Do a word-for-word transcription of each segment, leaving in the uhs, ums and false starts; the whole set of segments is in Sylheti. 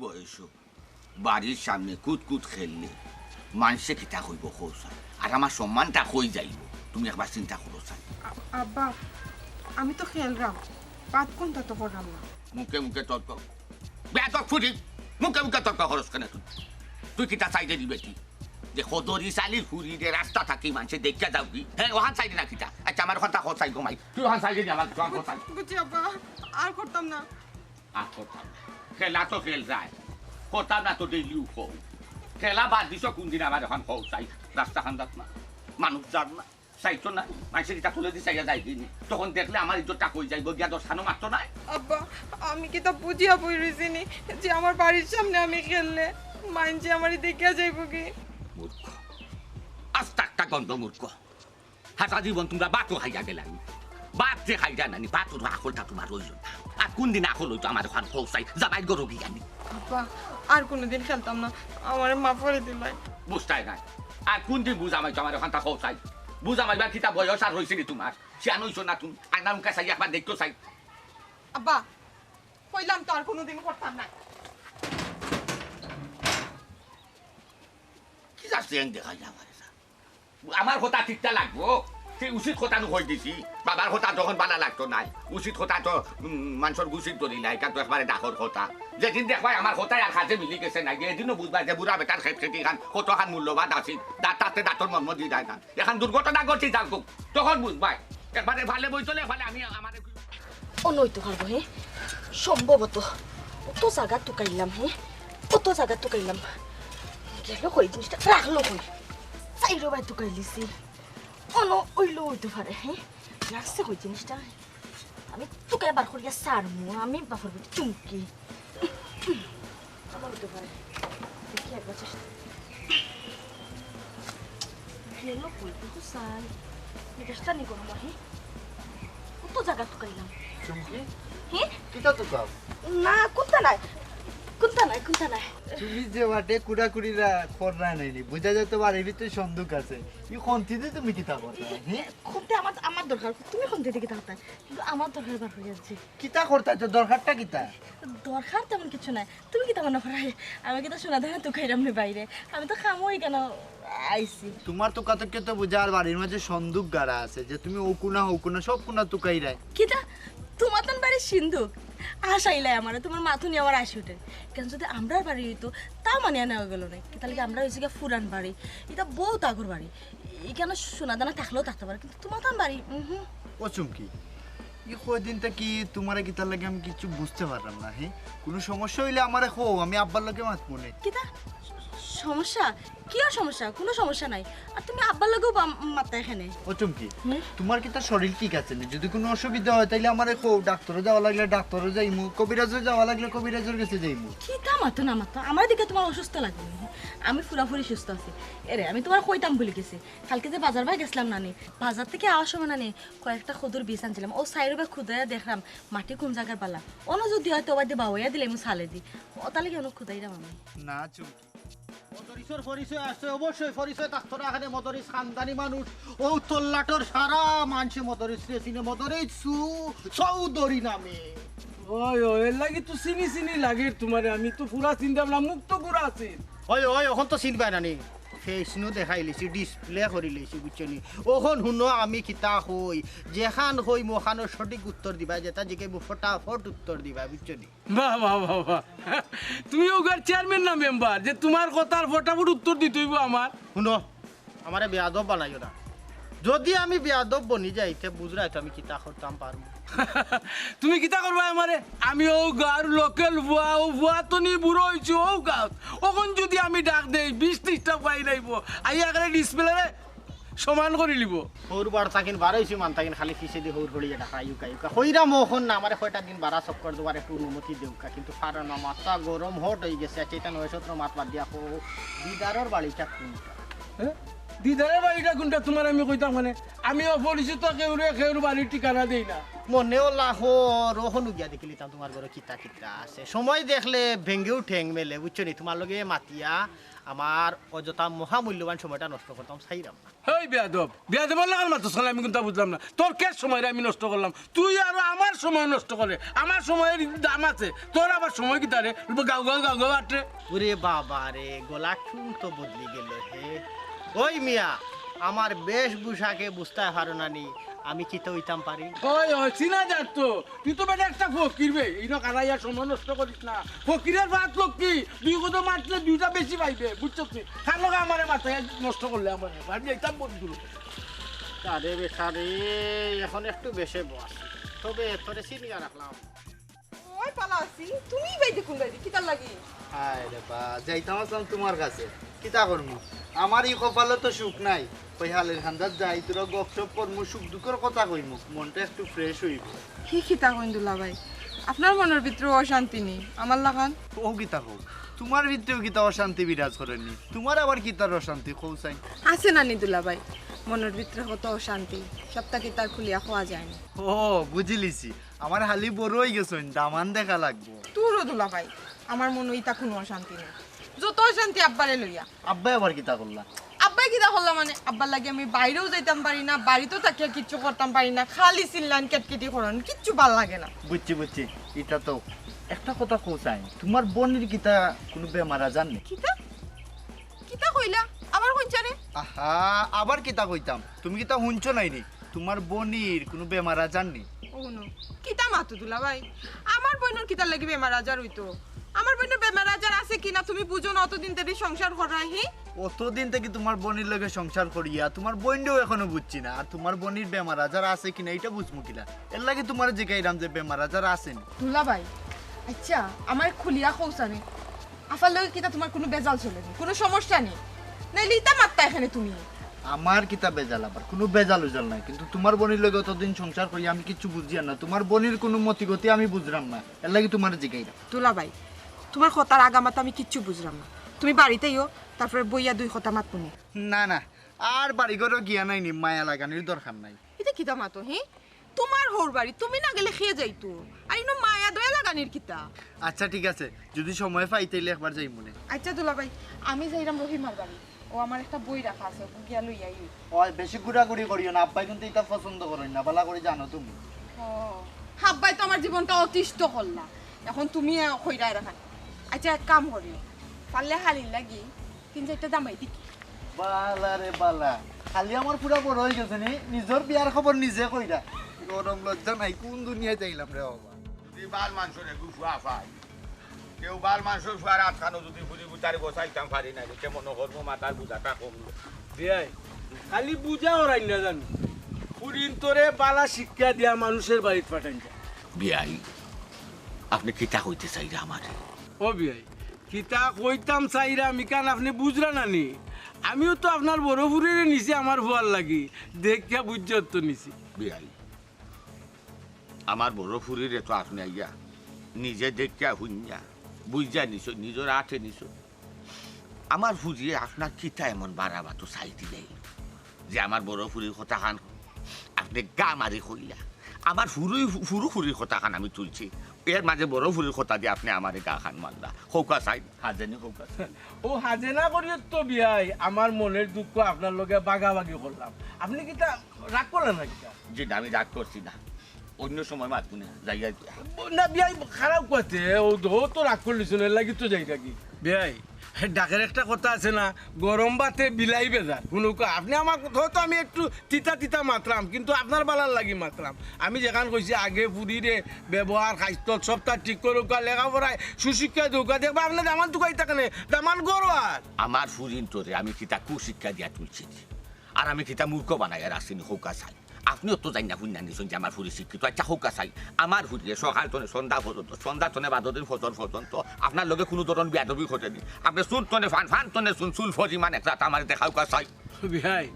বয়সো বাড়ির সামনে কুতকুত খেললে মানষে কিতা কইবো কও চাই? আর আমার সম্মানটা কই যাইবো? তুমি একবার চিন্তা করো চাই। আ-, আব্বা, আমি তো খেলরাম, বাদ কুনটা তো কররাম না। মুখে মুখে তর্ক। বেয়াদব ফুরি, মুখে মুখে তর্ক করস কেনে তুই? তুই কিতা চাইরে দিবে তুই? যে কদরি চালির ফুরিরে রাস্তা থাকি মানষে দেখিয়া যাওগি? হে, অখান চাইরে না কিতা? আচ্ছা, আমার কথা কও চাই গো মাই। তুই অখান চাইরে দি আমার, তুই আমার কথা। বুঝছি আব্বা, আর করতাম না। আর কথা না। খেলা তো খেল যায়। কথা না তো ডেইলিউ কও। খেলা বাদ দিছো কুনদিন আমার অখন কও চাই? রাস্তা কান্দাত না। মানুষ যার না। চাইতো না। মানষে কিতা তুলে দি চাইয়া যায়গি নি। তখন দেখলে আমার ইজ্জতটা কই যাইবো? গিয়া দশখানো মারতো নায়। আব্বা, আমি কিতা বুঝিয়া বই রইছি নি যে আমার বাড়ির সামনে আমি খেললে মানষে আমারে দেখিয়া যাইবোগি? মূর্খ। আস্তা একটা গন্ধ মূর্খ। হারা জীবন তুমরা ভাতও খাইয়া গেলায় নি। ভাত যে খাইরা না নি, ভাতর আকলটা তুমার অইলো না। আর কুনদিন আকল অইতো আমার অখান কও চাই, জামাইর ঘরো গিয়া নি। আব্বা, আর কুনুদিন খেলতাম না, আমারে মাফ করি দিলায়। বুঝতায় নায়। আর কুনদিন বুঝামাইতো আমার অখানটা কও চাই? বুঝামাইবার কিতা বয়স আর রইছে নি তুমার? শিয়ান অইছো না তুমি? আয়নার মুখে চাই একবার দেখতো চাই। আব্বা, কইলাম তো আর কুনুদিন করতাম না। কিতা চেং দেখাইলা আমারে? আমার কথা ঠিকটা লাগবো? সেই উচিত কথা নু কই দিছি। বাবার কথা যখন বালা লাগতো নায়, উচিত কথা তো, উম, মানষর গুছিত ধরি নাই, কারণ তো একবারে ডাকর কথা। যেদিন দেখবায় আমার কথায় আর কাজে মিলি গেছে না, এদিনও বুঝবায় যে বুড়া বেটার খেত খেতি খান কতখান মূল্যবান আছিল। দাঁত থাকতে দাঁতর মর্ম দি যায় না। অখন দুর্ঘটনা ঘটি যাউক, তখন বুঝবায়। একবারে ভালে বই চলে, ভালে আমি আমারে অনো অইতো পারবো, হে? সম্ভবত। অত জাগা তুকাইলাম, হে? অত জাগা তুকাইলাম। গেল কই জিনিসটা? রাখলো কই? চাইরোবায় তুকাইলিছি। অনো অইলো অইতো পারে, হে? রাখছে কই জিনিসটা? আমি তুকাইয়া বার করিয়া ছাড়মু, আমি বাপর বেটি চুমকি। আমার অইতো পারে। দেখি একবার চেষ্টা। গেল কই? দেখো চাই। মেজাজটা নি গরম, হে? কত জাগা তুকাইলাম। চুমকি? হে? কিতা তুকাও? না, কুন্তা নায়। কুন্তা নায়, কুন্তা নায়। তুমি যে বাটে কুড়াকুড়িরা কররা নাইনি, বুঝা যায় তো বাড়ির ভিতরে সন্দুক আছে। ই খন্তি দি তুমি কিতা করতায়, হে? খন্তি আমার, আমার দরকার। তুমি খন্তি দি কিতা করতায়? কিন্তু আমার দরকার বার করিয়া আনছি। কিতা করতায় তো? দরকারটা কিতা? দরকার তেমন কিছু নাই। তুমি কিতা মনো কররায়? আমি কিতা সোনা দানা তুকাইরাম নি বাইরে? আমি তো কামো ইখানো আইছি। তুমার তুকাতুকিয়ে তো বুঝা আর বাড়ির মাঝে সন্দুক গাড়া আছে, যে তুমি অউ কুনা, হউ কুনা, সব কুনা তুকাইরায়। কিতা? তুমার তান বাড়ির সিন্দুক? হাসাইলায় আমারে, তুমার মাথা নি আমার আসি উঠে। কেন যদি আমরার বাড়ি অইতো, তাও মানিয়া নেওয়া গেল না। কিতা লাগি আমরার অইছে গিয়া পুরান বাড়ি, ইটা বউত আগর বাড়ি। ইখানো সোনা দানা থাকলেও থাকতে পারে, কিন্তু তুমার তান বাড়ি, উহুম। ও চুমকি, ই কয়দিন থাকি তুমারে কিতার লাগি আমি কিচ্ছু বুঝতে পারলাম না, হে? কুনু সমস্যা অইলে আমারে কও, আমি আব্বার লগে মাতমু নে। কিতা? সমস্যা? কিওর সমস্যা? কুনু সমস্যা নাই। আর তুমি আব্বার লগেও বা-, মাততায় কেনে? ও চুমকি, হুম? তুমার কিতা শরীর ঠিক আছে নি? যদি কুনু অসুবিধা অয়, তাইলে আমারে কও, ডাক্তরো যাওয়া লাগলে ডাক্তরো যাইমু, কবিরাজো যাওয়া লাগলে কবিরাজর গেছে যাইমু। কিতা মাতো না মাতো, আমারে দেখিয়া তুমার অসুস্থ লাগে নি? আমি পুরাপুরি সুস্থ আছি। এরে, আমি তুমারে কইতাম ভুলি গেছি। কালকে যে বাজার বায় গেছলাম না নি, বাজার থাকি আওয়ার সময় না নি, কয়েকটা কদুর বীজ আনছিলাম। অউ চাইরোবায় খুদাইয়া দেখরাম, মাটি কুন জাগার বালা। অনো যদি অয়, তে অবায়দি বাওয়াইয়া দিলাইমু চালেদি। অতার লাগি অনো খুদাইরাম আমি। না, চুমকি। মদরিছর পরিচয় আছে, অবশ্যই পরিচয় থাকতো না কেনে, মদরিছ খানদানি মানুষ। অউ তল্লাটর সারা মানষে মদরিছরে চিনে, মদরিছ চু-, চৌধুরী নামে। অয়, অয়, এর লাগি তো চিনি চিনি লাগের তুমারে, আমি তো পুরা চিনতাম না, মুখ তো গুরা আছিল। অয়, অয়, অখন তো চিনবায় না নি। Face নু দেখাইলিছি, display করিলিছি, বুঝছো নি? অখন হুনো আমি কিতা কই, যেখান কইমু অখানর সঠিক উত্তর দিবায়, যেটা জিকাইমু ফটাফট উত্তর দিবায়, বুঝছো নি? বাহ, বাহ, বাহ, বাহ। তুমি অউগার চেয়ারম্যান না মেম্বার, যে তুমার কথার ফটাফট উত্তর দিতে অইবো আমার? হুনো, আমারে বেয়াদব বানাইও না। যদি আমি বেয়াদব বনি যাই, তে বুঝরায় তো আমি কিতা করতাম পারমু। তুমি কিতা করবায় আমারে? আমি অউ গাঁওর local ফুয়া, অউ ফুয়া তো নি বুড়া অইছি অউ গাঁওত। অখন যদি আমি ডাক দেই, বিশ ত্রিশটা ফুয়া আইলাইবো। আইয়া একেবারে display রে সমান করিলিবো। হউর বার থাকি বার অইছি, মান থাকি খালি পিছেদি হউর হড়িয়া ডাকা, ইউকা, ইউকা। কইরাম অখন না, আমারে কয়টা দিন বারা চক্কর দেওয়ার একটু অনুমতি দেউক্কা, কিন্তু পারে না, মাথা গরম hot অইগেছে। আচ্ছা, ইটা নয় সতেরো মাত বাদ দিয়া কও, দিদারর বাড়িটা কুনটা? হে? দিদারর বাড়িটা কুনটা তুমারে আমি কইতাম কেনে? আমি অপরিচিত কেউরে কেউর বাড়ির ঠিকানা দেই না। মনে অলা হর, অখনু গিয়া দেখিলিতাম তুমার ঘরো কিতা কিতা আছে। সময় দেখলে ভেঙ্গেও ঠেং মেলে, বুঝছো নি? তুমার লগে মাতিয়া আমার অযথা মহামূল্যবান সময়টা নষ্ট করতাম চাইরাম না। হেই বেয়াদব, বেয়াদবর লাখান মাতস কেনে আমি কুন্তা বুঝলাম না। তোর কের সময়রে আমি নষ্ট করলাম? তুই আরো আমার সময় নষ্ট করে, আমার সময়র দাম আছে, তোর আবার সময় কিতা রে? গাউ গাউ গাউ গাউ আটরে। ওরে বাবা রে, গলা কুন তো বদলি গেল হে। ওই মিয়া, আমার বেশভূষাকে বুঝতায় পারো না নি, আমি কিতা অইতাম পারি? ওই, ওই, চিনা যার তো। তুই তো বেটা একটা ফকির বে, ইনো কারাইয়া সময় নষ্ট করিস না। ফকিরের ভাত লক্ষ্মী, দুই কদম আটলে দুইটা বেশি পাইবে, বুঝছস তুই? কার লগে আমারে মাথায় নষ্ট করলে আমারে, আমি যাইতাম বন্ধু। আরে বেটা রে, এখন একটু বেশে বস, তবে তোরে চিনিয়া রাখলাম। ওই পালা আছি, তুমি বাইদে কোন বাইদে, কিতার লাগি? হায় রে বা, যাইতাম আছলাম তুমার কাছে, কিতা করমু? আমার ই কপালো তো সুখ নাই। ওই হালির খান্দাত যাই, তোরা গপসপ করমু, সুখ দুঃখর কথা কইমু, মনটা একটু fresh অইবো। হি কিতা কইন দুলাভাই, আপনার মনর ভিতরে অশান্তি নি, আমার লাখান? ও কিতা কও, তুমার ভিতরেও কিতা অশান্তি বিরাজ করে নি? তুমার আবার কিতার অশান্তি কও চাই? আছে না নি দুলাভাই, মনর ভিতরে কত অশান্তি, সবতা কিতা খুলিয়া কওয়া যায় না। ও, বুঝিলিছি, আমার হালি বড় অইগেছইন, দামান দেখা লাগবো। দূর ও দুলাভাই, আমার মনো ইতা কুনু অশান্তি নাই, যত অশান্তি আব্বারে লইয়া। আব্বায় আবার কিতা করলা? আব্বায় কিতা করলা মানে, আব্বার লাগি আমি বাইরেও যাইতাম পারি না, বাড়িত থাকিয়া কিচ্ছু করতাম পারি না, খালি চিল্লান, কেটকেটি করন, কিচ্ছু ভালা লাগে না। বুঝছি, বুঝছি, ইতা তো একটা কথা কও চাই, তুমার বইনর কিতা কুনু বেমার আজার নি? কিতা? কিতা কইলা? আবার কইনচারে? আহা, আবার কিতা কইতাম? তুমি কিতা হুনছো নায় নি? তুমার বইনর কুনু বেমার আজার নি? ও হুনো, কিতা মাতো দুলাভাই? আমার বইনর কিতার লাগি বেমার আজার অইতো? আমার বইনর বেমার আজার আছে কি না তুমি বুঝো না? অতদিন ধরি সংসার করা, হি? অতদিন থাকি তুমার বইনর লগে সংসার করিয়া তুমার বইনরেও এখনো বুঝছি না, আর তুমার বইনর বেমার আজার আছে কি না ইটা বুঝমু কিলা? এরলাগি তুমারে জিকাইরাম যে বেমার আজার আছে নি। দুলাভাই, আইচ্ছা, আমারে খুলিয়া কও চাইন, আফার লগে কিতা তুমার কুনু বেজাল চলে নি, কুনু সমস্যা নি? নাইলে ইতা মাততায় কেনে তুমি? আমার কিতা বেজাল, আবার কুনু বেজাল উজাল নাই, কিন্তু তুমার বইনর লগে অতদিন সংসার করি আমি কিচ্ছু বুঝিয়ার না, তুমার বইনর কুনু মতিগতি আমি বুঝরাম না, এরলাগি তুমারে জিকাইরাম। দুলাভাই, তুমার কথার আগামাথা আমি কিচ্ছু বুঝরাম না, তুমি বাড়িত আইও, তারপরে বইয়া দুই কথা মাতমুনে। না না, আর বাড়িঘরো গিয়া নাই নি, মায়া লাগানির দরকার নাই। ইতা কিতা মাতো, হি? তুমার হউর বাড়ি, তুমি না গেলে কে যাইতো? আর ইনো মায়া দয়া লাগানির কিতা? আইচ্ছা, ঠিক আছে, যুদি সময় পাই, তাইলে একবার যাইমুনে। আইচ্ছা দুলাভাই, আমি যাইরাম রহিমার বাড়ি। ও আমার একটা বই রাখা আছে, ওগু গিয়া লইয়া আই। ওই, বেশি ঘুরাঘুরি করিও না, আব্বায় কিন্তু ইতা পছন্দ করইন না, ভালা করি জানো তুমি। ও, আব্বায় তো আমার জীবনটা অতিষ্ঠ করলা, এখন তুমি, আহ, কইরায় রাখান। আইচ্ছা, এক কাম করিও, পারলে হালির লাগি তিন চাইরটা জামাই দেখি। বালা রে বালা, হালি আমার পুরা বড় অইগেছে নি, নিজর বিয়ার খবর নিজে কইরা। শরম লজ্জা নাই, কুন দুনিয়াত আইলাম রে বাবা। যুদি বাল মানষর এগু ফুয়া পাই, কেউ বাল মানষর ফুয়ার আতখানো যুদি ফুরি গুতারে বসাইতাম পারি না, তে মনো করমু মাথার বুঝাটা কম। বিয়াই, খালি বুঝা ওরাই না জানো। ফুরিন্তরে বালা শিক্ষা দিয়া মানুষর বাড়িত পাঠাইন যায়। বিয়াই, আপনে কিতা কইতে চাইরা আমারে? ও বিয়াই, কিতা কইতাম চাইরাম ইখান আপনে বুঝরা না নি? আমিও তো আপনার বড় ফুরিরে নিছি আমার ফুয়ার লাগি, দেখিয়া বুঝিয়া তো নিছি। বিয়াই, আমার বড় ফুরিরে তো আপনে আইয়া নিজে দেখিয়া হুনিয়া বুঝিয়া নিছইন, নিজর আতে নিছইন। আমার ফুরিয়ে আপনার কিতা এমন বাড়া বাতো চাই দিলে যে আমার বড় ফুরির কথাখান আপনে গা মারি কইলা? আমার ফুরু, ফুরু ফুরির কথাখান আমি তুলছি, এর মাঝে বড় ফুরির কথা দি আপনে আমারে গাখান মারলা। কউক্কা চাই, হাজে নি কউক্কা চাই। ও হাজে না করিও তো বিয়াই, আমার মনর দুঃখ আপনার লগে ভাগাভাগি করলাম। আপনে কিতা রাগ করলা না কিতা? জি না, আমি রাগ করছি না, অইন্য সময় মাতমুনে, যাইগি। না বিয়াই, খারাপ কথা, ও তো, ও তো রাগ করলিছইন, এরলাগি তো যাইরাগি। বিয়াই, ডাকের একটা কথা আছে না, গরম ভাতে বিলাই বেজার। হুনউক্কা, আপনে আমার কথা তো আমি একটু তিতা তিতা মাতরাম, কিন্তু আপনার ভালার লাগি মাতরাম। আমি যেখান কইছি আগে ফুরিরে ব্যবহার, খাইস্তত সবতা ঠিক করউক্কা, লেখাপড়ায় সুশিক্ষা দেউক্কা, দেখবা আপনে দামান তুকাইতা কেনে, দামান গরো আর। আমার ফুরিন্তরে আমি কিতা কুশিক্ষা দিয়া তুলছি নি? আর আমি কিতা মূর্খ বানাইয়া রাখছি নি কউক্কা চাই? আপনেও তো জাইন্না হুনিয়া নিছইন যে আমার ফুরি শিক্ষিত। আইচ্ছা কউক্কা চাই, আমার ফুরিয়ে সকাল তনে সন্ধ্যা পর্যন্ত, সন্ধ্যা তনে বাদর দিন ফজর পর্যন্ত আপনার লগে কুনু ধরন বেয়াদবি করে নি? আপনে চুন তনে ফান, ফান তনে চুন, চুল পরিমাণ এক রাত আমারে দেখাউক্কা চাই। বিয়াই,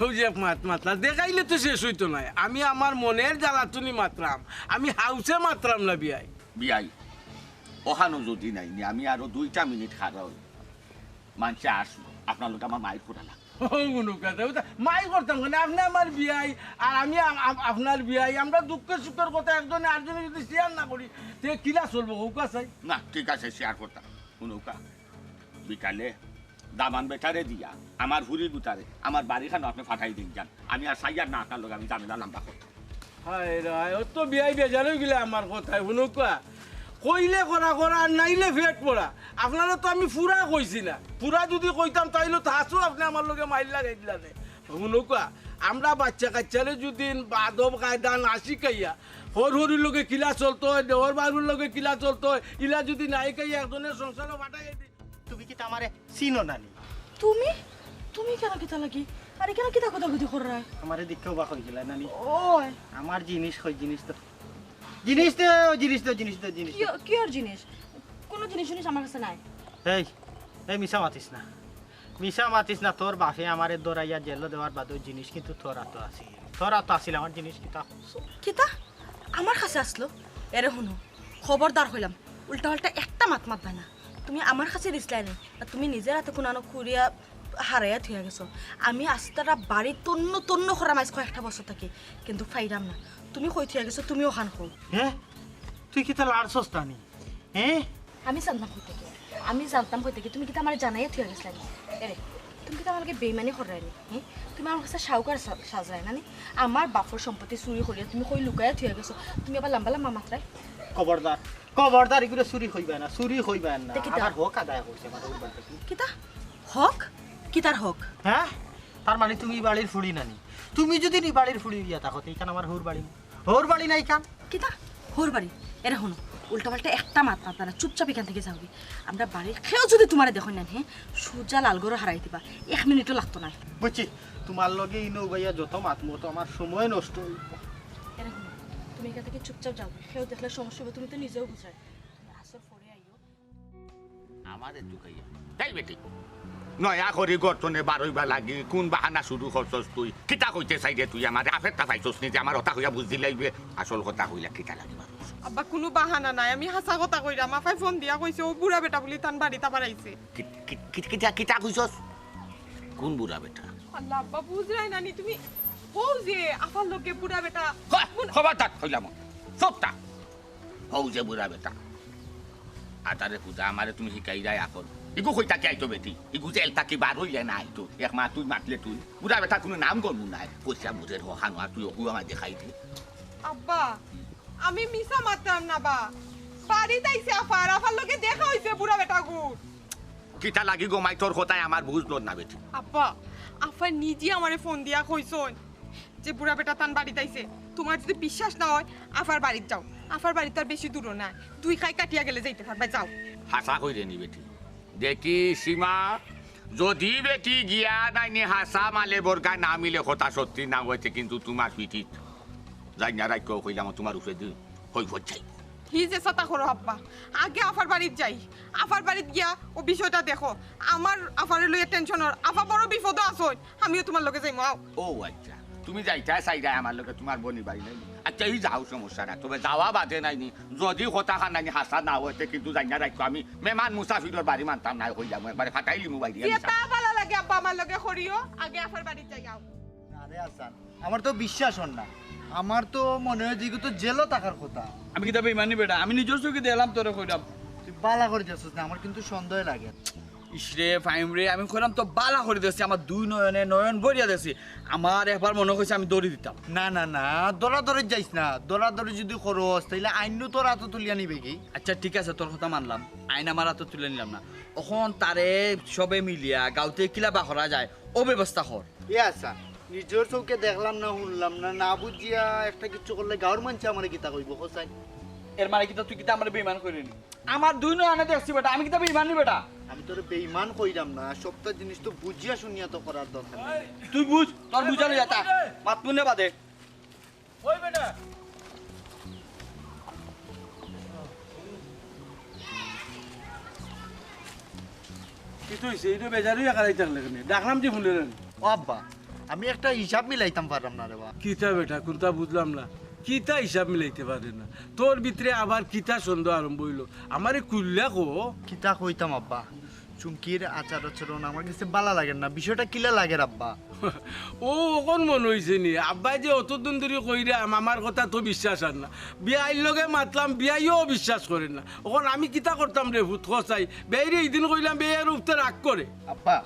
অউ যে এক মাত মাতলা, দেখাইলে তো শেষ অইতো নায়। আমি আমার মনর জ্বালাতনি মাতরাম, আমি হাউসে মাতরাম না বিয়াই। বিয়াই, অখানো যুদি নাই নি, আমি আরো দুইটা মিনিট খাড়া অই। মানষে আসবো, আপনার লগে আমার মাইর করা লাগবো। ও, কুনু কথা, ওটা মাইর করতাম কেনে? আপনে আমার বিয়াই, আর আমি আ-, আ-, আপনার বিয়াই, আমরা দুঃখ সুখর কথা একজনে আরজনে যুদি share না করি, তে কিলা চলবো, কউক্কা চাই? না, ঠিক আছে, share করতাম। হুনউক্কা, বিকালে দামান বেটারে দিয়া আমার ফুরি গুতারে আমার বাড়িখানো আপনে ফাটাই দিন যান। আমি আর চাইয়ার না আপনার লগে আমি ঝামেলা লাম্বা করতাম। হায় রে হায়, অত বিয়াই বেজার অইগেলা আমার কথায়। হুনউক্কা, কইলে করা করা আর নাইলে পেট পড়া। আপনারে তো আমি পুরা কইছি না, পুরা যুদি কইতাম তাইলে তো হাছাউ আপনে আমার লগে মাইর লাগাই দিলা নে। হুনউক্কা, আমরা বাইচ্চা কাইচ্চারে যুদি আদব কায়দা না শিখাইয়া, হউর হউরির লগে কিলা চলতো অয়, দেওর বারুর লগে কিলা চলতো অয়, ইলা যুদি না শিখাইয়া একজনর সংসারো ফাটাই দেই, তুমি কিতা আমারে চিনো না নি? তুমি? তুমি কেনে কিতা লাগি? আরে কেনে কিতা কথা গুদি কররায়? আমারে দেখিয়া অবাক অইগেলায় না নি? ওই। আমার জিনিস কই, জিনিস দেও। জিনিস দেও, জিনিস দেও, জিনিস দেও, জিনিস দেও। কিয়র জিনিস? কুনু জিনিস উনিস আমার কাছে নাই। এই, এই মিছা মাতিস না। মিছা মাতিস না, তোর বাপে আমারে ধরাইয়া জেলো দেওয়ার বাদে অউ জিনিস কিন্তু তোর আতো আছিল। তোর আতো আছিল আমার জিনিস কিতা? কিতা? আমার কাছে আছলো? এরে হুনো, খবরদার কইলাম, উল্টা পাল্টা একটা মাত মাতবায় না। তুমি আমার কাছে দিছলায় নি, আর তুমি নিজর আতো কুনানো খুড়িয়া হারাইয়া থুইয়া গেছো। আমি আস্তারা বাড়ি তন্ন তন্ন করাম আইজ কয়েকটা বছর থাকি, কিন্তু পাইরাম না। তুমি কই থুইয়া গেছো, তুমি অখান কও। হে? তুই কিতা লাড়ছস তা নি? হে? আমি জানতাম কই থাকি, আমি জানতাম কই থাকি, তুমি কিতা আমারে জানাইয়া থুইয়া গেছলায় নি? এরে, তুমি কিতা আমার লগে বেইমানি কররায় নি? হে? তুমি আমার কাছে সাউকার সা-, সাজরায় না নি? আমার বাপর সম্পত্তি চুরি করিয়া তুমি কই লুকাইয়া থুইয়া গেছো, তুমি আবার লাম্বা লাম্বা মাতরায়। খবরদার, খবরদার, ইগুরে চুরি কইবায় না, চুরি কইবায় না। তে কিতা? আমার হক আদায় করছে, আমার হক বাদ দিছি। কিতা? হক? কিতার হক? হে? তার মানে তুমি ই বাড়ির ফুড়ি না নি? তুমি যুদি ই বাড়ির ফুড়ি অইয়া থাকো, তে ইখান আমার হউর বাড়ি। হউর বাড়ি না ইখান? কিতা? হউর বাড়ি? এরে হুনো, উল্টা পাল্টা একটা মাত মাতবা না, চুপচাপ ইখান থাকি যাওগি। আমরার বাড়ির কেউ যুদি তুমারে দেখইন না, হে, সুজা লালগড়ো হারাই দিবা, এক মিনিটও লাগতো নায়। বুঝছি, তুমার লগে ইনো বাইয়া যত মাতমু, অত আমার সময় নষ্ট অইবো। এরে হুনো, তুমি ইখান থাকি চুপচাপ যাওগি, কেউ দেখলে সমস্যা অইবো, তুমি তো নিজেও বুঝরায়। তুমি আছর পরে আইও। আমারে তুকাইয়া। এই বেটি, নয়া করি ঘর তনে বারইবার লাগি কুন বাহানা শুরু করছস তুই? কিতা কইতে চাইরে তুই আমারে? আফেরটা পাইছস নি যে আমার হতা কইয়া বুঝ দিলাইবে? আসল কথা কইলা কিতা লাগি বারইস? আব্বা, কুনু বাহানা নাই, আমি হাছা কথা কইরাম। আফায় ফোন দিয়া কইছে, অউ বুড়া বেটা বুলি তান বাড়িত আবার আইছে। কি-, কি-, কি-, কিতা, কিতা কইছস? কুন বুড়া বেটা? আল্লাহ আব্বা, বুঝরায় না নি তুমি? অউ যে আফার লগে বুড়া বেটা। হ, খবরদার কইলাম, চুপ থাক। হউ যে বুড়া বেটা। আতারে পূজা আমারে তুমি হিকাইরায় অখন। ইগু কই থাকি আইতো বেটি? ইগু জেল থাকি বার অইলে না আইতো। এক মাত তুই মাতলে তুই। বুড়া বেটা কুনু নাম গন্ধ নাই। কইছিলাম বুঝের হখানো আর তুই অগু আমায় দেখাই দে। আব্বা, আমি মিছা মাতরাম না বা। বাড়িত আইছে আফার, আফার লগে দেখা অইছে বুড়া বেটাগুর। কিতা লাগি গো মাই, তোর কথায় আমার বুঝলো না বেটি। আব্বা, আফায় নিজে আমারে ফোন দিয়া কইছইন যে বুড়া বেটা তান বাড়িত আইছে। তুমার যুদি বিশ্বাস না অয়, আফার বাড়িত যাও। আফার বাড়ি তো আর বেশি দূরও নায়, দুই খাই কাটিয়া গেলে যাইতে পারবায়, যাও। হাছা কইরে নি বেটি? দেখি সীমা, যুদি বেটি গিয়া নাইনি হাছা মালে বরগায় না মিলে কথা সত্যি না অইতে কিন্তু তুমার পিঠিত যাইন না রাখিও কইলাম তুমার উপরে দি। হই হই যাইবো। হি যে ছাতা করো আব্বা, আগে আফার বাড়িত যাই, আফার বাড়িত গিয়া অউ বিষয়টা দেখো। আমার আফারে লইয়া টেনশন অর, আফা বড় বিপদো আছইন, আমিও তুমার লগে যাইমু, আও। ও আইচ্ছা, তুমি যাইতায় চাইরায় আমার লগে, তুমার বইনর বাড়ি নায়নি? আইচ্ছা, ই যাও, সমস্যা নাই, তবে যাওয়া বাদে নায়নি, যুদি কথাখান নায়নি হাছা না অইতে কিন্তু যাইন না রাখিও, আমি মেহমান মুসাফিরর বাড়ি মানতাম নায় কইলাম, একবারে ফাটাইলিমু বাইরে। যেতা ভালা লাগে আব্বা আমার লগে করিও, আগে আফার বাড়িত যাই, আও। না রে হাসান, আমার তো বিশ্বাস অর না। আমার তো মনে অয় যে ইগু তো জেলো থাকার কথা। আমি কিতা বেইমান নি বেটা? আমি নিজর চউখে দেখলাম, তোরে কইরাম। তুই ভালা করি দেখছস না, আমার কিন্তু সন্দেহ লাগে। ইশরে, ফাহিম রে, আমি কইরাম তো ভালা করি দেখছি, আমার দুই নয়নে নয়ন ভরিয়া দেখছি। আমার একবার মনো কইছে আমি ধরি দিতাম। না, না, না, ধরাধরি যাইস না। ধরাধরি যুদি করস, তাইলে আইন নু তোর আতো তুলিয়া নিবেগি। আইচ্ছা, ঠিক আছে, তোর কথা মানলাম, আইন আমার আতো তুলিয়া নিলাম না। অখন তারে সবে মিলিয়া গাউতে কিলা বার করা যায়, অউ ব্যবস্থা কর। এ হাসান, নিজর চউখে দেখলাম না, হুনলাম না, না বুঝিয়া একটা কিচ্ছু করলে গাউর মানষে আমারে কিতা কইবো, কও চাই? এর মানে কিতা, তুই কিতা আমারে বেইমান কইরে নি? আমার দুই নয়নে দেখছি বেটা, আমি কিতা বেইমান নি বেটা? আমি তোরে বেইমান কইরাম না, সবটা জিনিস তো বুঝিয়া শুনিয়া তো করার দরকার নাই। তুই বুঝ, তোর বুঝা লইয়া তা, মাতমু নে বাদে। ওই বেটা। কিতা অইছে? ইনো বেজার অইয়া খাড়াই থাকলে কেনে? ডাকলাম যে হুনলে না। ও আব্বা, আমি একটা হিসাব মিলাইতাম পাররাম না রে বা। কিতা বেটা, কুনতা বুঝলাম না। কিতা হিসাব মিলাইতে পারে না? তোর ভিতরে আবার কিতা সন্দেহ আরম্ভ অইলো? আমারে খুলিয়া ক। কিতা কইতাম আব্বা? চুমকির আচার আচরণ আমার কাছে ভালা লাগের না। বিষয়টা কিলা লাগের আব্বা? ও, অখন মনো অইছে নি? আব্বায় যে অতদিন ধরি কইরা আমার কথা তো বিশ্বাস আর না। বিয়াইর লগে মাতলাম, বিয়াইও বিশ্বাস করের না। অখন আমি কিতা করতাম রে পুত, কছাই? বিয়াইরে ইদিন কইলাম, বিয়াইর উপরে রাগ করে। আব্বা,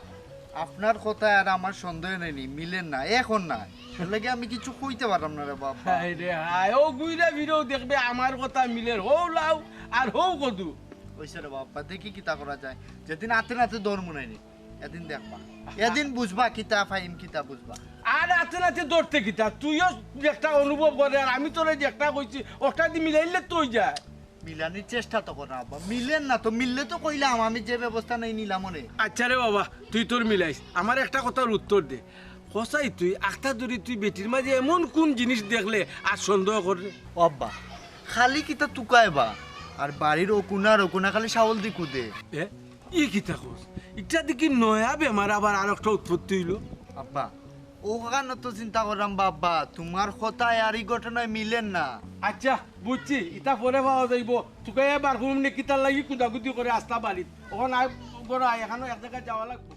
আপনার কথা আর আমার সন্দেহ নেই নি, মিলের না, অখন না। এর লাগি আমি কিছু কইতে পারলাম না রে বাবা। হায় রে হায়, ও ঘুইরা ফিরেও দেখবে আমার কথা মিলের, হউ লাউ আর হউ কদু। অইছে রে বাবা, দেখি কিতা করা যায়। যেদিন আতে নাতে ধরমু নাইনি, এদিন দেখবা, এদিন বুঝবা কিতা ফাইন, কিতা বুঝবা। আর আতে নাতে ধরতে কিতা, তুইও একটা অনুভব করে, আর আমি তোরে যে একটা কইছি, ওটা দি মিলাইলে তো অই যায়। মিলানির চেষ্টা তো কর আব্বা, মিলের না তো, মিললে তো কইলাম আমি যে ব্যবস্থা নেই নিলাম অনে। আচ্ছা রে বাবা, তুই তোর মিলাইস, আমার একটা কথার উত্তর দে। কছাই তুই, আখতা ধরি তুই বেটির মাঝে এমন কোন জিনিস দেখলে আর সন্দেহ করে? ও আব্বা, খালি কিতা তুকায় বা, আর বাড়ির ও কোনা আর ও কোনা খালি শাওল দি কুদে। এ, ই কিতা কস? ইটা দেখি নয়া বেমার আবার আর একটা উৎপত্তি অইলো। আব্বা, অখান তো চিন্তা করলাম বা আব্বা, তোমার কথায় আর ই ঘটনায় মিলের না। আচ্ছা, বুঝছি, ইটা পরে পাওয়া যাইবো। তুকাইয়া বার করমু নে, কিতার লাগি কুদাকুদি করে আস্তা বাড়িত। অখন আয়, ঘরো আয়, এখানো এক জাগাত যাওয়া লাগবো।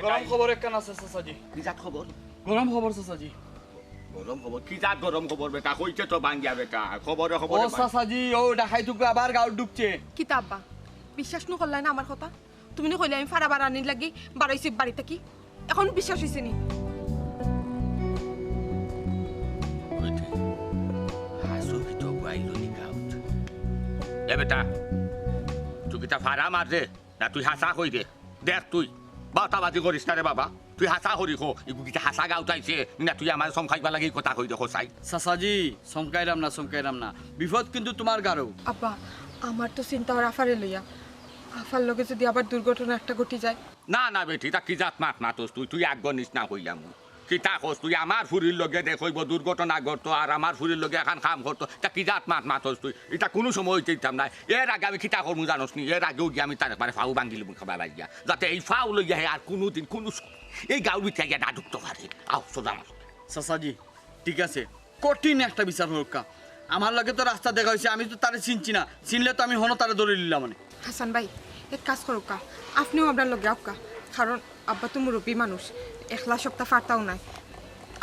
গরম খবর একখান আছে চাচাজি। কি জাত খবর? গরম খবর চাচাজি। গরম খবর? কি জাত গরম খবর বেটা? কইছে তো ভাঙ্গিয়া বেটা। খবরে খবরে ও ভাঙ্গিয়া। চাচাজি, ও ডাকাইত উগু আবার গাঁওত ঢুকছে। কিতা আব্বা, বিশ্বাস নু করলায় না আমার কথা? তুমি নু কইলায় আমি ফারা বারানির লাগি বারইছি বাড়ি থাকি। অখন বিশ্বাস অইছে নি? কইতে, হাসু কি তো গাইল নি গাউত? এ বেটা, তুই কিতা ফারা মাররে? না তুই হাছা কইরে? দেখ তুই, বাতাবাজি করিস না রে বাবা। তুই হাছা করি ক, ইগু কিতা হাছা গাউত আইছে? না তুই আমারে চমকাইবার লাগি কথা কইরে কছাই? চাচাজি, চমকাইরাম না, চমকাইরাম না। বিপদ কিন্তু তুমার গারো। আব্বা, আমার তো চিন্তা অর আফারে লইয়া। আফার লগে যুদি আবার দুর্ঘটনা একটা ঘটি যায়। না, না বেটি, ইতা কি জাত মাত মাতস তুই? তুই আগ নিস না কইলাম। কিতা কস তুই? আমার ফুরির লগে দেখ অইবো দুর্ঘটনা ঘটতো, আর আমার ফুরির লগে এখান কাম করতো। ইতা কি জাত মাত মাতস তুই? ইতা কুনু সময় অইতে দিতাম না। এর আগে আমি কিতা করমু জানস নি? এর আগেও গিয়া আমি তার একবারে ফাউ ভাঙ্গিলিমু খাবার লাগিয়া, যাতে এই ফাউ লইয়া হে আর কুনুদিন কুনু স-, এই গাঁওর ভিতরে গিয়া না ঢুকতো পারে। আও, সোজা মাত। চাচাজি, ঠিক আছে, কঠিন একটা বিচার করউক্কা। আমার লগে তো রাস্তা দেখা অইছে, আমি তো তারে চিনছি না, চিনলে তো আমি হনো তারে ধরি নিলাম মানে। হাসান ভাই, এক কাজ করউক্কা, আপনেও আমরার লগে আউক্কা, কারণ আব্বা তো মুরব্বি মানুষ, একলা সবতা পারতাও নায়,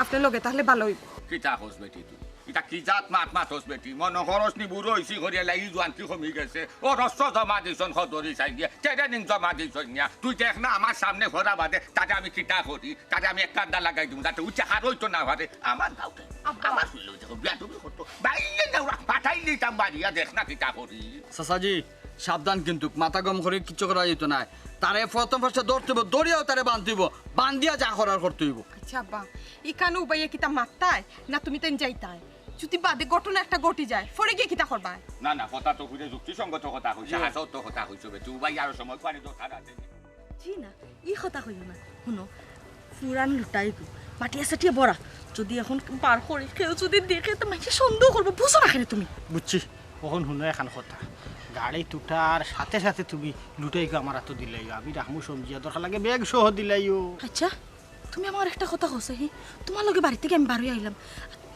আপনে লগে তাইলে ভালা অইবো। কিতা কস বেটি তুই? ইতা কি জাত মাত মাতস বেটি? মনো করস নি বুড়া অইছি করিয়া লাগি জোয়ান কি কমি গেছে? ও রস্ত জমা দিছন খদরি চাই গিয়া, ট্রেনিং জমা দিছন নিয়া। তুই দেখ না আমার সামনে ঘোরা বাদে, তারে আমি কিতা করি? তারে আমি এক কান্দা লাগাই দিমু, যাতে উঠে হারইতো না পারে। আমার গাউতে, আব্বা। আমার হইল দেখো, বিয়া তুমি করতো। বাইরে নেওরা, পাঠাই দিতাম বাড়িয়া, দেখ না কিতা করি। চাচাজি, সাবধান কিন্তু, মাথা গরম করি কিচ্ছু করা যাইতো নায়। তারে প্রথম first এ ধরতে অইবো, ধরিয়াও তারে বান্ধতে অইবো, বান্ধিয়া যা করার করতে অইবো। আচ্ছা আব্বা, ইখানো উবাইয়া কিতা মাততায় না তুমি তাইন যাইতায়? যুদি বাদে ঘটনা একটা ঘটি যায়, পরে গিয়া কিতা করবায়? না, না, কথা তো খুঁজে যুক্তিসঙ্গত কথা কইছে, জি। হাছা তো কথা কইছো বে, তুই উবাই আরো সময় পানি দরকার আছে। জি না, ই কথা কইও না। হুনো, পুরান লুটাই গো, মাটিয়া সাটিয়া ভরা। যুদি অখন বার করি, কেউ যুদি দেখে, তো মাইনষে সন্দেহ করবো, বুঝো না কেনে তুমি? বুঝছি, অখন হুনো এখান কথা। গাড়ি তুটার সাথে সাথে তুমি লুটাই গো আমার আতো দিলাইও, আমি রাখমু সমঝিয়া, দরকার লাগে ব্যাগ সহ দিলাইও। আচ্ছা, তুমি আমার একটা কথা কও চাই, তুমার লগে বাড়ি থাকি আমি বারই আইলাম,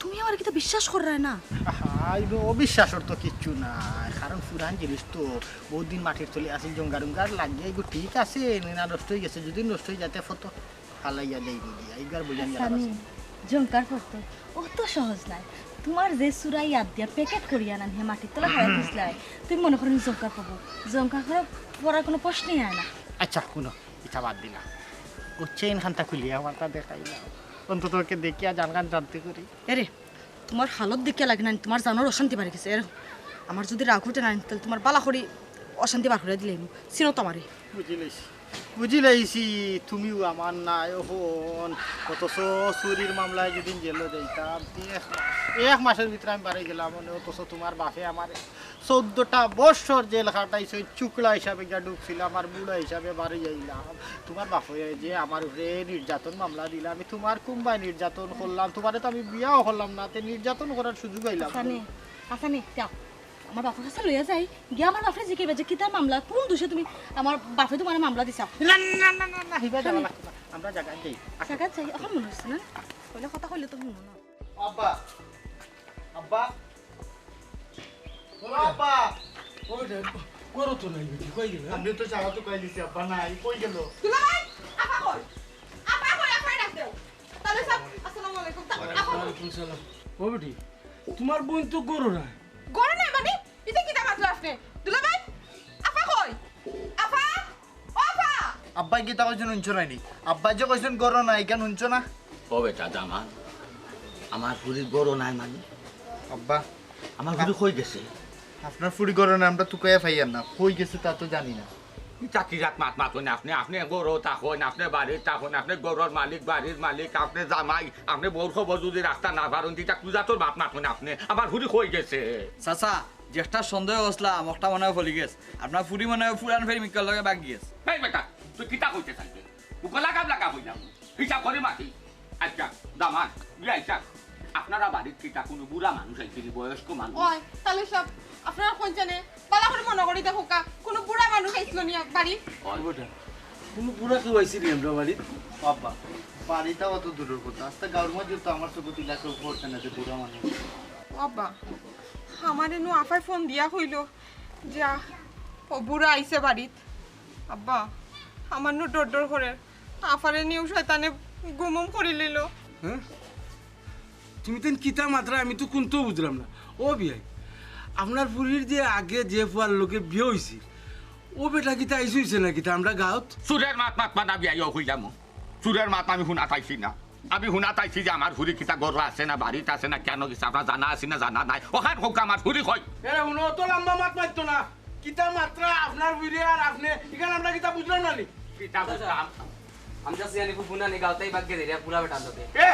তুমি আমার কিতা বিশ্বাস কররায় না? আহা, এই অবিশ্বাসর তো কিচ্ছু নাই, কারণ পুরান জিনিস তো, বহুত দিন মাটির তলে আছিল, জঙ্গার উঙ্গার লাগিয়া, এগু ঠিক আছে, না নষ্ট অই গেছে, যুদি নষ্ট অই যায়, তে ফটো ফালাইয়া দেই গো দিয়া, এইবার বুঝান গেল হাসানি, আছে। জঙ্কার ফটো অত সহজ নায়। তুমার যে চুরা ইয়াদ দিয়া প্যাকেট করিয়া আনান হে মাটির তলা হারাই দিছলায়, তুমি মনো করো নি জঙ্কার পাবো? জঙ্কার করা পড়ার কুনু প্রশ্নই আয় না। আচ্ছা, হুনো, ইটা বাদ দিলাম। ও চেইন খানটা খুলিয়া আমারটা দেখাইলাম। অন্তত ওকে দেখিয়া জানখান জানতে করি। এরে, তুমার হালত দেখিয়া লাগে না নি, তুমার জানর অশান্তি বাড়ি গেছে। এরে, আমার যুদি রাগ উঠে না নি, তাইলে তুমার বালা করি অশান্তি বার করিয়া দিলাইমু। চিনো তো আমারে। বুঝিলাইছি, বুঝিলাইছি, তুমিও আমার নায় অখন। অথচ চুরির মামলায় যেদিন জেলো যাইতাম, এক মাস, এক মাসর ভিতরে আমি বারই গেলাম, মানে, অথচ তুমার বাপে আমারে চৌদ্দটা বৎসর জেল খাটাইছইন, চুকলা হিসাবে গিয়া ঢুকছিলাম আর বুড়া হিসাবে বারই আইলাম। তুমার বাপে যে আমার উপরে নির্যাতন মামলা দিলা, আমি তুমার কুনবায় নির্যাতন করলাম? তুমারে তো আমি বিয়াও করলাম না, তে নির্যাতন করার সুযোগ আইলাম। হাসানি, হাসানি, যাও। আমার বাপর কাছে লইয়া যাই, গিয়া আমার বাপরে জিকাইবা যে কিতা মামলা, কুন দুষে তুমি আমার বাপে তুমারে মামলা দিছা? না, না, না, না, না, হিবা যাওয়া লাগতো না। আমরা জাগাত যাই। জাগাত যাই, অখন মনো অইছে না? কইলে কথা কইলে তো হুনো না। আব্বা, আব্বা, ও আব্বা, ও রে, করো তো নাই বেটি, কই গেল? আমি তো সারা তো কই দিছি, আব্বা নাই, কই গেল? দুলাভাই, আপা কই? আপা কই? আপা ডাক দেও। তাহলে সব, আসসালামু আলাইকুম। তা-, আপা কই? ওয়ালাইকুম সালাম। ও বেটি, তোমার বোন তো গরু নাই। গরু নাই মানে? এটা কিতা মাতলা আপনি? দুলাভাই, আপা কই? আপা? ও আপা! আব্বাই কিতা কইছেন হুনছো নানি? আব্বাই যে কইছেন গরু নাই, ইখান হুনছো না? ও বেটা দামান, আমার ফুরি গরু নাই মানে? আব্বা, আমার ফুরি কই গেছে? আপনার ফুরি গরু নাই, আমরা তুকাইয়া পাইয়ার না। কই গেছে তা তো জানি না। ইতা কি জাত মাত মাতইন আপনে? আপনে গরু থাকইন, আপনে বাড়িত থাকইন, আপনে গরুর মালিক, বাড়ির মালিক, আপনে জামাই, আপনে বউর খবর যদি রাখতা না পারইন, তে ইতা কি জাতর মাত মাতইন আপনে? আমার ফুরি কই গেছে? চাচা, যেটা সন্দেহ করছিলাম, ওটা মনে হয় ফলি গেছে। আপনার ফুরি মনে হয় পুরান প্রেমিকার লগে ভাগি গেছে। এই বেটা, তুই কিতা কইতে চাইবে? বুকো লাগাম লাগাম অইলাম। হিসাব করি মাতি। আচ্ছা, দামান, বিয়াই সাব, আপনারা বাড়িত কিতা কুনু বুড়া মানুষ আইছে নি, বয়স্ক মানুষ? ওই, তাহলে সব আপনারা কোন জানে? বালা করি মনো করি দেখউক্কা, কুনু বুড়া মানুষ আইছিল নি বাড়ি? ওই। বেটা, কুনু বুড়া কেউ আইছে নি আমরা বাড়িত? বাবা, বাড়িটা অত দূরের কথা। আস্তা গাঁওর মাঝে তো আমার চোখে তিলা কেউ পড়ছে না যে বুড়া মানুষ। ও আব্বা, আমার এনু আফায় ফোন দিয়া কইলো যে, আ, ও বুড়া আইছে বাড়িত। আব্বা, আমার নু ডর ডর করে, আফারে নিউ শয়তানে গুমুম করি লইলো। হ্যাঁ? তুমি তেন কিতা মাতরা, আমি তো কুন্তাউ বুঝলাম না। ও বিয়াই, আপনার ফুরির যে আগে যে ফুয়ার লগে বিয়া অইছিল, ও বেটা কিতা আইজ অইছে না কিতা আমরা গাঁওত? চুরের মাত মাতবা না বিয়াই, ও কইলাম। চুরের মাত আমি হুনা পাইছি না। আমি হুনা পাইছি যে আমার ফুরি কিতা ঘরো আছে না, বাড়িত আছে না, কেনে গেছে, আপনার জানা আছে না জানা নাই। অখান কউক্কা আমার ফুরি কই? এ, হুনো, অত লম্বা মাত মাততো না। কিতা মাতরা আপনার ফুরি আর আপনে, ইখান আমরা কিতা বুঝলাম না নি? কিতা বুঝতাম? আমি just জানি, খুব হুনা নি, গাঁওতেই বাগ্যে দেরিয়া পুরা বেটার লগে। এ!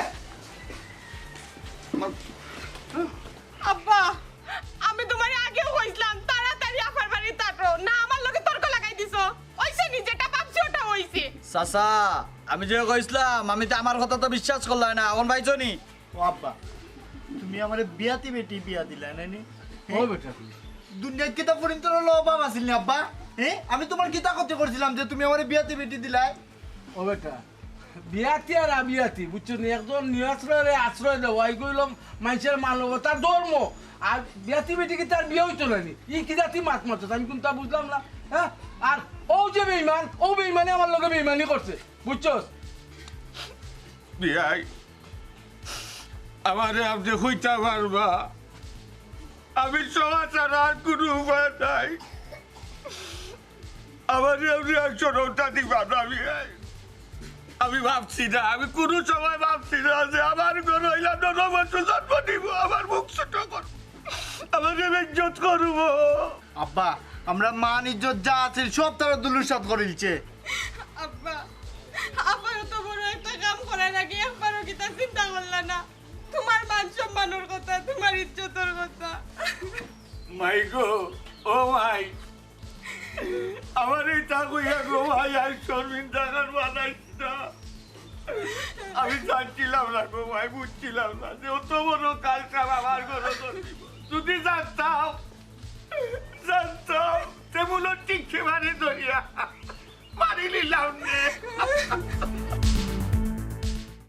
আব্বা, আমি তোমারে আগেও কইছিলাম, তাড়াতাড়ি আফার বাড়িত থাকো। না, আমার লগে তর্ক লাগাই দিছো। অইছে নি, যেটা ভাবছি ওটা অইছে। চাচা, আমি যে কইছিলাম, আমি তো আমার কথা তো বিশ্বাস করলায় না, অখন পাইছো নি? ও আব্বা, তুমি আমারে বিয়াতি বেটি বিয়া দিলায় না নি? ও বেটা। দুনিয়াত কিতা ফুরিন্তর অভাব আছিল নি আব্বা? হ্যাঁ, আমি তোমার কিতা ক্ষতি করছিলাম যে তুমি আমারে বিয়াতি বেটি দিলায়? ও বেটা, বিয়াতি আর আবিয়াতি, বুঝছো নি? একজন নিরাশ্রয়রে আশ্রয় দেওয়া, ইগু অইলো মানষর মানবতার ধর্ম। আর বিয়াতি বেটি কিতা তার বিয়া অইতো না নি? ই কি জাতি মাত মাতছ? আমি কুন্তা বুঝলাম না, হ্যাঁ? আর অউ যে বেইমান, অউ বেইমানে আমার লগে বেইমানি করছে, বুঝছস? বিয়াই, আমারে আপনে কইতা পারবা, আমি সমাজ ছাড়া আর কুনু উপায় নাই। আমারে আপনে আর শরমটা দিবা না, বিয়াই। আমি ভাবছি না, আমি কুনু সময় ভাবছি না যে আমার ঘরো অইলা নর বংশ জন্ম নিবো, আমার মুখ ছোট করবো, আমারে বেইজ্জত করবো। আব্বা, আমরার মান ইজ্জত যা আছিল সব তারা ধুলিস্যাৎ করিলছে। আব্বা, আব্বা অত বড় একটা কাম করার আগে একবারও কিতা চিন্তা করলা না? তোমার মান সম্মানর কথা, তোমার ইজ্জতর কথা। মাই গো, ও মাই, আমারে ইতা কইয়া গো মাই, আর শরমিন্দা খান বানাইস না। আমি জানছিলাম না গো মাই, বুঝছিলাম না যে অত বড় কাজটা আমার ঘরো ধরিব। যদি জানতাম, জানতাম, তে মূলো টিকে মারি ধরিয়া মারি নিলাম নে।